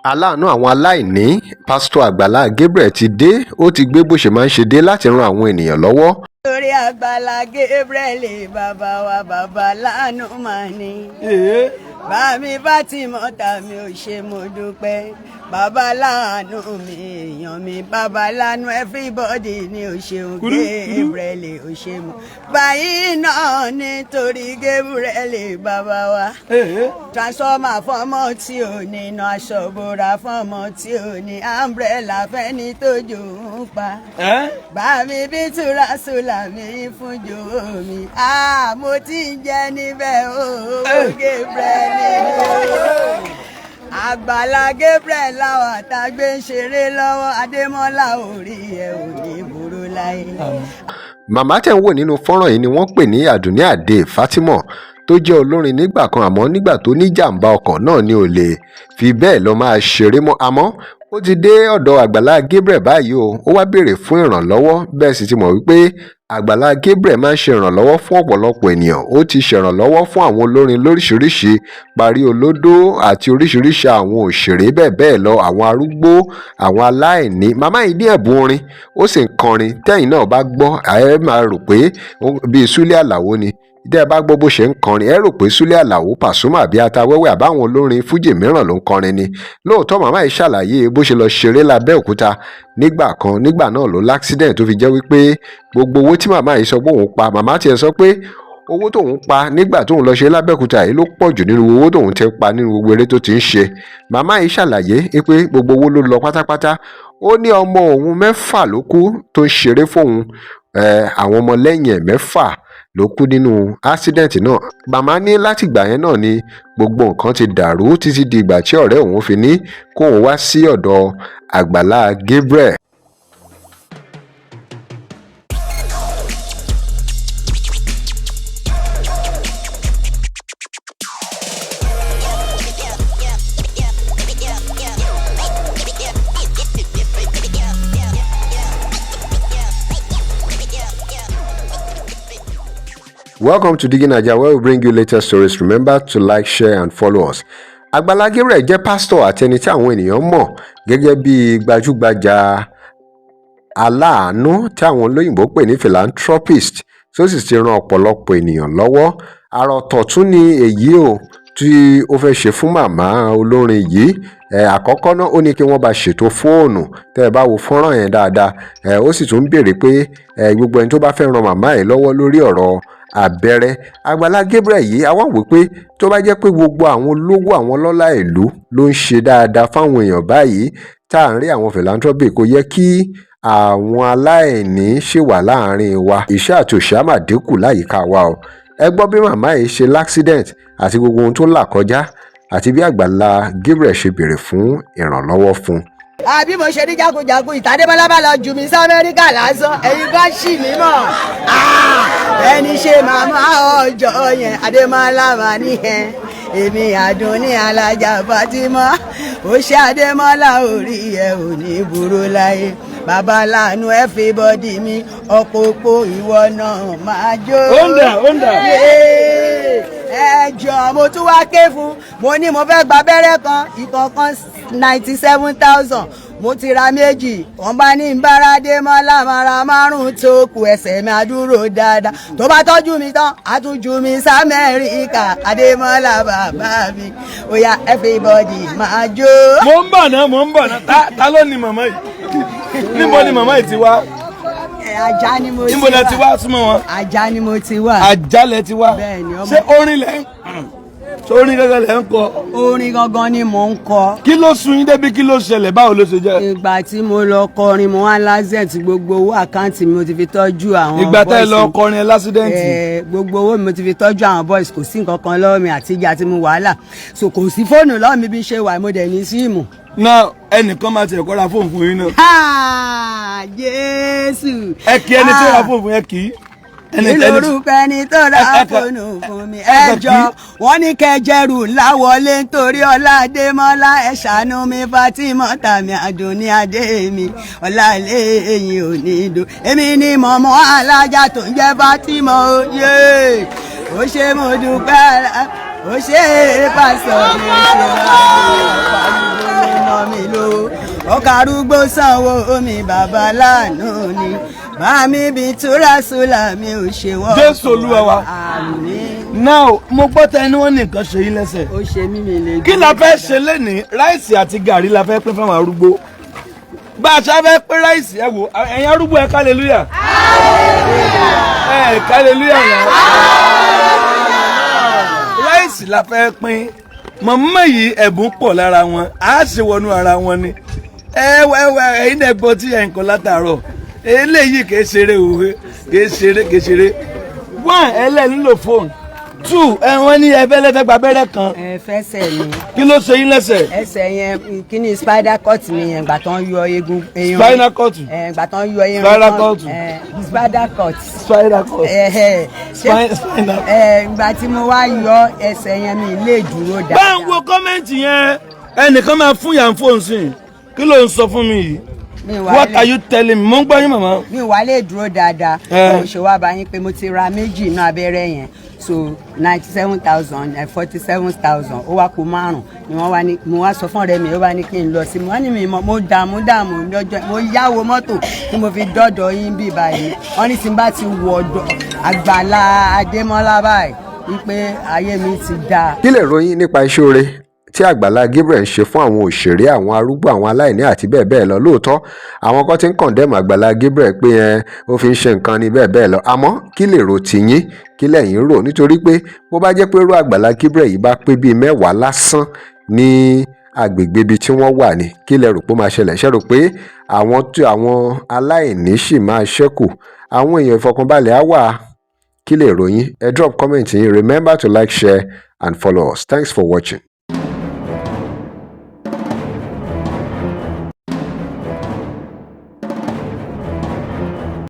Aláàánú àwọn aláìní, Pásítọ̀ Àgbàlá Gabriel ti dé. Ó ti gbé bó ṣe máa ń ṣe dé láti ran àwọn ènìyàn lọ́wọ́. Lórí Àgbàlá Gabriel, bàbá wa, bàbá láàánú mà ní. Bàmí bá ti mọ̀ tàmí ò ṣe, mo dúpẹ́. Bàbá láàánú mi, èèyàn mi, bàbá láàánú everybody ni ò ṣeun. Gabriel ò ṣe mọ́ báyìí náà nítorí Gabriel bàbá wa. Transformer fọmọ tí ò ní iná, aṣọ bora fọmọ tí ò ní, umbrella fẹ́ni tó jò ń pa. Bàmí bí túra sùlà mi fún jòwó mi. Ah, mo ti ń jẹ níbẹ̀ o, Gabriel ni o. Àgbàlá Gabriel làwọn àtàgbé ń ṣeré lọ́wọ́. Adémọ́lá, orí ẹ̀ ò ní burú láyé. Màmá tẹ̀ ń wò nínú fọ́nrán yìí ni wọ́n pè ní Àdùnní Adé Fatima, tó jẹ́ olórin nígbà kan, àmọ́ nígbà tó ní jàǹbá ọkọ̀ náà ni ò lè fi bẹ́ẹ̀ lọ máa ṣeré mọ́. Àmọ́ ó ti dé ọ̀dọ̀ Àgbàlá Gabriel báyìí o, ó wá béèrè fún ìrànlọ́wọ́. Bẹ́ẹ̀ sì ti mọ̀ wípé Àgbàlá Gabriel máa ń ṣe ìrànlọ́wọ́ fún ọ̀pọ̀lọpọ̀ ènìyàn. Ó ti ṣèrànlọ́wọ́ fún àwọn olórin lóríṣìíríṣìí, Parí Olódó àti oríṣiríṣi àwọn òṣèré bẹ́ẹ̀ bẹ́ẹ̀ lọ, àwọn arúgbó, àwọn aláìní. Màmá yìí ní ẹ̀bùn orin, ó sì ń kọrin. Tẹ́yìn náà bá gbọ́, ẹ máa rò pé bíi Súlẹ̀ Àlàó ni. Tẹ́ ẹ bá gbọ́ bó ṣe ń kọrin, ẹ rò pé Súlẹ̀ Àlàó, Pàṣúmà àbí Atawẹ́wẹ́ àbáwọn olórin fújì mìíràn ló ń kọrin ni. Lóòótọ́, màmá yìí ṣàlàyé bó ṣe lọ ṣeré lábẹ́òkúta nígbà kan. Nígbà náà ló l'accident, tó fi jẹ́ wípé gbogbo owó tí màmá yìí sọ pé òun pa, màmá tiẹ̀ sọ pé owó tóun pa nígbà tóun lọ ṣe lábẹ́òkúta yìí ló pọ̀ jù nínú owó tóun ti pa nínú gbogbo eré tó ti ń ṣe. Màmá yìí ṣàlàyé pé gbogbo owó ló lọ pátápátá. Ó ní ọmọ òun mẹ́fà ló kú tó ń ṣeré fóun, àwọn ọmọlẹ́yìn ẹ̀ mẹ́fà ló kú nínú accident náà. Màmá ní látìgbà yẹn náà ni gbogbo nǹkan ti dàrú títí di ìgbà tí ọ̀rẹ́ òun fi ní kóun wá sí ọ̀dọ̀ Àgbàlá Gabriel. Welcome to Digi Naija, where we bring you latest stories. Remember to like, share and follow us. Àgbàlá Gabriel jẹ́ pásítọ̀ àti ẹni tí àwọn ènìyàn mọ̀ gẹ́gẹ́ bí gbajúgbajà aláàánú tí àwọn olóyìnbó pè ní philanthropist, tó sì ti ran ọ̀pọ̀lọpọ̀ ènìyàn lọ́wọ́. Àrà ọ̀tọ̀ tún ni èyí o tí ó fẹ́ ṣe fún màmá olórin yìí. Ẹ àkọ́kọ́ náà, ó ní kí wọ́n bá ṣètò fóònù. Tẹ́ ẹ bá wo fọ́nrán yẹn dáadáa, ẹ ó sì tún béèrè pé ẹ gbogbo ẹni tó bá fẹ́ ran màmá yìí lọ́wọ́ lórí ọ̀rọ̀ abẹ́rẹ́. Àgbàlá Gabriel yìí, àwa wò pé tó bá jẹ́ pé gbogbo àwọn olówó, àwọn ọlọ́lá ìlú ló ń ṣe dáadáa fáwọn èèyàn báyìí, tá à ń rí àwọn philanthropy, kò yẹ kí àwọn aláìní ṣì wà láàrin wa. Ìṣẹ́ àti òṣì á máa dínkù láyìíká wa o. Ẹ gbọ́ bí màmá yìí ṣe l'accident àti gbogbo ohun tó là kọjá, àti bí Àgbàlá Gabriel ṣe béèrè fún ìrànlọ́wọ́ fún un. Àbí mo ṣe ní jákujàku ìtàdébọ́lá bá lọ jù mí sí Amẹ́ríkà lásán, ẹ̀yin kan ṣì mí mọ̀. Ẹni ṣe màmá ọjọ́ yẹn, Adémọ́lá mà ní ẹ. Èmi Àdùnní Alájà Fatima, ó ṣe Adémọ́lá, orí ẹ ò ní burú láyé. Bàbá láàánú everybody mi, ọkọ̀ òpó ìwọ náà máa jó. Onda, onda. Ẹ jọ, mo tún wá ké fún, mo ní mo fẹ́ gba abẹ́rẹ́ kan, ìkọ̀ọ̀kan 97,000. Mo ti ra méjì. Wọ́n bá ní báradé mọ́lá mara márùn tó kù, ẹsẹ̀ mi àdúró dáadáa. Tó bá tọ́jú mi tán, á tún ju mi sí Amẹ́ríkà. Adémọ́lá bàbá mi, oya, everybody máa jó. Mo ń bọ̀ náà, mo ń bọ̀ náà. Ta ló ní màmá yìí? Níbo ni màmá yìí ti wá? Ajá ni mo ti wá. Níbo lẹ ti wá? Súnmọ́ wọn. Ajá ni mo ti wá. Ajá lẹ ti wá? Bẹ́ẹ̀ni, ọmọ. Ṣé orin lẹ ń ṣé orin gẹ́gẹ́ lẹ ń kọ? Orin gangan ni mò ń kọ. Kí ló sun yín débi? Kí ló ṣẹlẹ̀? Báwo ló ṣe jẹ́? Ìgbà tí mo lọ kọrin, mo wá l'accident. Gbogbo owó account mi, mo ti fi tọ́jú àwọn Ìgbà tẹ́ ẹ lọ boys. kọrin ẹ l'accident? Gbogbo owó mi, mo ti fi tọ́jú àwọn boys. Kò sí nǹkan kan lọ́wọ́ mi àtijọ́ àti mu wàhálà, so kò sí fóònù lọ́wọ́ mi bí ṣe wà. Mo dẹ̀ ní SIM. Náà ẹnìkan máa tiẹ̀ kọ́ra fóònù fún yín náà. Ha! Jésù. Ẹ kí ẹni tí ó ra fóònù fún yẹn, kì í Kí lorúkọ ẹni tó ra fóònù fún mi? Ẹ jọ, wọ́n ní kẹjẹrù ńlá wọlé nítorí ọlá Adémọ́lá. Ẹ ṣàánú mi, Fatima tàmí Àdùnní adé mi, ọlá ilé eyín ò ní do. Èmi ni mọ̀mọ́ alájà tó ń jẹ́ Fatima oyè. Ó ṣe, mo dúpẹ́. Ó ṣe pásítọ̀ mi, ṣe wá Ọkọ̀ arúgbó sanwó omi, bàbá láàánú ni bàmí bí túra sólà mi ò ṣe wọ́n. Jésù Olúwa wa. Àmín. Now, mo gbọ́ tẹ ní wọ́n ní nǹkan ṣe yín lẹ́sẹ̀. Ó ṣe mí, mi lè. Kí la fẹ́ ṣe lénìí? Rice àti gàrí la fẹ́ pín fáwọn arúgbó. Bá a ṣe fẹ́ pín rice, ẹ wò, ẹ̀yin arúgbó, ẹ hallelujah, ẹ hallelujah yẹn. Rice la fẹ́ pín. Màmá yìí, ẹ̀bùn pọ̀ lára wọn, á ṣe wọnú ara wọn ni. Ẹ wẹ wẹ, ẹ̀yin náà gbọ́ tí ẹ̀ ń kọ́ látàárọ̀. Eléyìí kìí ṣeré o, kìí ṣeré, kìí ṣeré. One, ẹlẹ́ nílò phone. Two, ẹ wọ́n ní ẹ fẹ́ lẹ́fẹ́ gba abẹ́rẹ́ kan. Ẹ fẹsẹ̀ mi. Kí ló ṣe yín lẹ́sẹ̀? Ẹsẹ̀ yẹn, kíní, spider cut mi yẹn, gbà tán yọ eegun eyín. Spinal cord. Ẹ gbà tán yọ eyín. Spinal cord. Ẹ spider cut. Spinal cord. Ẹ ẹ. Spinal. Ẹ ìgbà tí mo wá yọ ẹsẹ̀ yẹn, mi lè dúró dáadáa. Bá ń wo comment yẹn, ẹnìkan máa fún yàn fóònù sí i. Kí ló ń sọ fún mi yìí? Mi wá What are you telling me? Mo ń gbọ́ yín, màmá. Mi wá lè dúró dáadáa. Mo ṣe wá bá yín pé mo ti ra méjì inú abẹ́rẹ́ yẹn, so 97,000, 47,000, ó wá kù márùn ni wọ́n wá ní. Mo wá sọ fún ọ̀rẹ́ mi, ó wá ní kí n lọ sí, mo wá ní mi mọ̀. Mo dààmú dààmú lọ́jọ́, mo yáwó mọ́tò tí mo fi dọ́dọ̀ yín bí báyìí. Wọ́n ní tí n bá ti wọ ọ̀dọ̀ Àgbàlá Adémọ́lá báyìí, wípé ayé mi ti dáa. Kí lè ròyìn nípa iṣẹ́ oore tí Àgbàlá Gabriel ń ṣe fún àwọn òṣèré, àwọn arúgbó, àwọn aláìní àti bẹ́ẹ̀ bẹ́ẹ̀ lọ? Lóòótọ́, àwọn kan ti ń condemn Àgbàlá Gabriel pé ẹ ó fi ń ṣe nǹkan ní bẹ́ẹ̀ bẹ́ẹ̀ lọ. Àmọ́ kí lè rò tìyín? Kí lẹ̀yin rò? Nítorí pé bó bá jẹ́ pé irú Àgbàlá Gabriel yìí bá pé bíi 10 lásán ní agbègbè ibi tí wọ́n wà ní, kí lẹ rò pé ó máa ṣẹlẹ̀? Ṣe rò pé àwọn tí àwọn aláìní sì máa ṣẹ́kù, àwọn èèyàn, ìfọkànbalẹ̀ á wà? Kí lè ròyìn? Ẹ drop comment yín. Remember to like, share and follow us. Thanks for watching.